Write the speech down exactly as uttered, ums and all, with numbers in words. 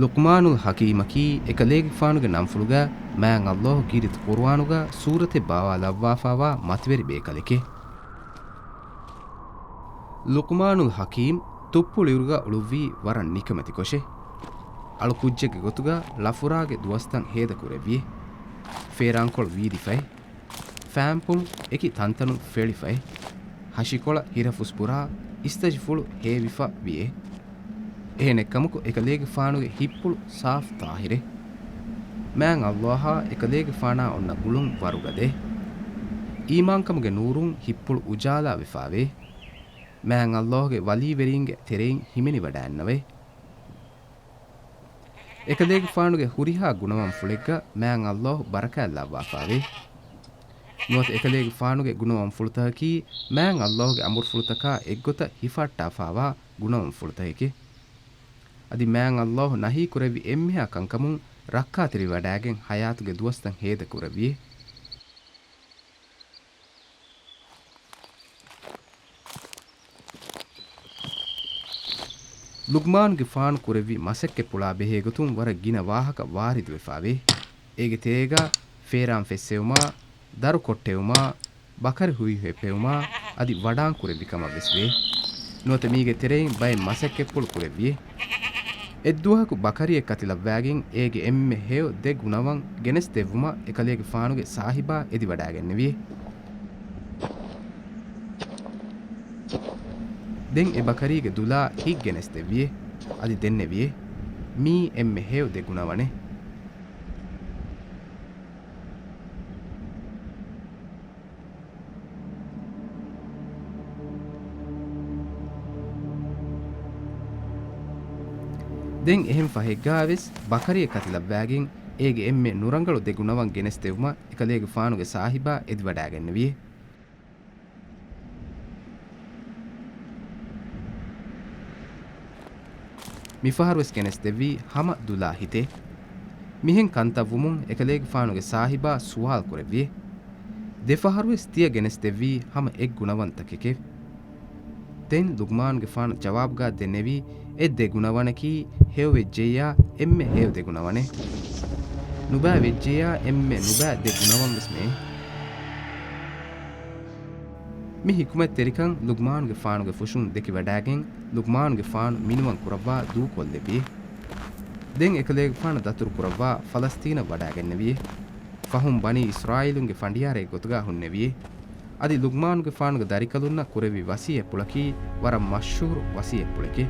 ލުޤްމާނުލް ޙަކީމަކީ އެކަލޭގެފާނުގެ ނަންފުޅުގަ މާތް ﷲ ކީރިތި ޤުރުއާނުގަ ސޫރަތެއް ބާވާލައްވާފާވާ މަތިވެރި ބޭކަލެކޭ. ލުޤްމާނުލް ޙަކީމް ތުއްޕުޅިއިރުގަ އުޅުއްވީ ވަރަށް ނިކަމެތިކޮށޭ. އަޅުކުއްޖެއްގެ ގޮތުގަ ޅަފުރާގެ ދުވަސްތައް ހޭދަކުރެއްވިއޭ. ފޭރާންކޮޅު ވީދިފައޭ. ފާންޕުން އެކި ތަންތަނުން ފެޅިފައޭ. ހަށިކޮޅަށް ހިރަފުސް ބުރާ، އިސްތަށިފުޅު ހޭވިފަ ވިއޭ. އެހެނެއްކަމަކު، އެކަލޭގެފާނުގެ ހިތްޕުޅު ސާފު ޠާހިރޭ. މާތް ﷲ އާ އެކަލޭގެފާނާ އޮންނަ ގުޅުން ވަރުގަދައޭ. އީމާންކަމުގެ ނޫރުން ހިތްޕުޅު އުޖާލާވެފާވޭ. މާތް ﷲ ގެ ވަލީވެރީންގެ ތެރެއިން ހިމެނިވަޑައިންނަވޭ. އެކަލޭގެފާނުގެ ހުރިހާ ގުނަވަންފުޅެއްގަ މާތް ﷲ ބަރަކާތްލައްވާފާވޭ. ނުވަތަ އެކަލޭގެފާނުގެ ގުނަވަންފުޅުތަކަކީ މާތް ﷲ ގެ އަމުރުފުޅުތަކާ އެއްގޮތަށް ހިފަހައްޓާފާވާ ގުނަވަންފުޅުތަކެކޭ. އަދި މާތް ﷲ ނަހީ ކުރެއްވި އެންމެހާ ކަންކަމުން ރައްކާތެރިވެވަޑައިގެން ޙަޔާތުގެ ދުވަސްތައް ހޭދަކުރެއްވިއޭ. ލުޤްމާނުގެފާނު ކުރެއްވި މަސައްކަތްޕުޅާ ބެހޭގޮތުން ވަރަށް ގިނަ ވާހަކަ ވާރިދުވެފާވޭ. އޭގެ ތެރޭގަ ފޭރާން ފެއްސެވުމާ، ދަރު ކޮށްޓެވުމާ، ބަކަރި ހުއިހުއްޕެވުމާ އަދި ވަޑާން ކުރެއްވި ކަމަށް ވެސް ވޭ. ނުވަތަ މީގެ ތެރެއިން ބައެއް މަސައްކަތްޕުޅު ކުރެއްވިއޭ. އެއްދުވަހަކު ބަކަރިއެއް ކަތިލައްވާގެން އޭގެ އެންމެ ހެޔޮ ދެ ގުނަވަން ގެނެސްދެއްވުމަށް އެކަލޭގެފާނުގެ ސާހިބާ އެދިވަޑައިގެންނެވިއޭ. ދެން އެ ބަކަރީގެ ދުލާ ހިތް ގެނެސްދެއްވިއޭ. އަދި ދެންނެވިއޭ، މީ އެންމެ ހެޔޮ ދެ ގުނަވަނޭ. ދެން އެހެން ފަހެއްގާވެސް ބަކަރިއެއް ކަތިލައްވާގެން އޭގެ އެންމެ ނުރަނގަޅު ދެ ގުނަވަން ގެނެސްދެއްވުމަށް އެކަލޭގެފާނުގެ ސާހިބާ އެދިވަޑައިގެންނެވިއޭ. މިފަހަރުވެސް ގެނެސްދެއްވީ ހަމަ ދުލާ ހިތޭ. މިހެން ކަންތައްވުމުން އެކަލޭގެފާނުގެ ސާހިބާ ސުވާލު ކުރެއްވިއޭ. ދެފަހަރުވެސް ތިޔަ ގެނެސްދެއްވީ ހަމަ އެއް ގުނަވަންތަކެކޭ. ދެން ލުޤްމާނުގެފާނު ޖަވާބުގާ ދެންނެވީ، އެ ދެ ގުނަވަނަކީ ހެޔޮވެއްޖެއްޔާ އެންމެ ހެޔޮ ދެ ގުނަވަނޭ. ނުބައި ވެއްޖެއްޔާ އެންމެ ނުބައި ދެ ގުނަވަން ވެސް މެއޭ. މި ޙިކުމަތްތެރިކަން ލުޤްމާނުގެފާނުގެ ފުށުން ދެކިވަޑައިގެން، ލުޤްމާނުގެފާނު މިނިވަން ކުރައްވާ ދޫކޮށްލެއްވިއޭ. ދެން އެކަލޭގެފާނު ދަތުރު ކުރައްވާ ފަލަސްޠީނަށް ވަޑައިގެންނެވިއޭ. ފަހުން ބަނީ އިސްރާއީލުންގެ ފަނޑިޔާރެއްގެ ގޮތުގާ ހުންނެވިއޭ. އަދި ލުޤްމާނުގެފާނުގެ ދަރިކަލުންނަށް ކުރެއްވި ވަޞިއްޔަތްޕުޅަކީ ވަރަށް މަޝްހޫރު ވަޞިއްޔަތްޕުޅެކޭ.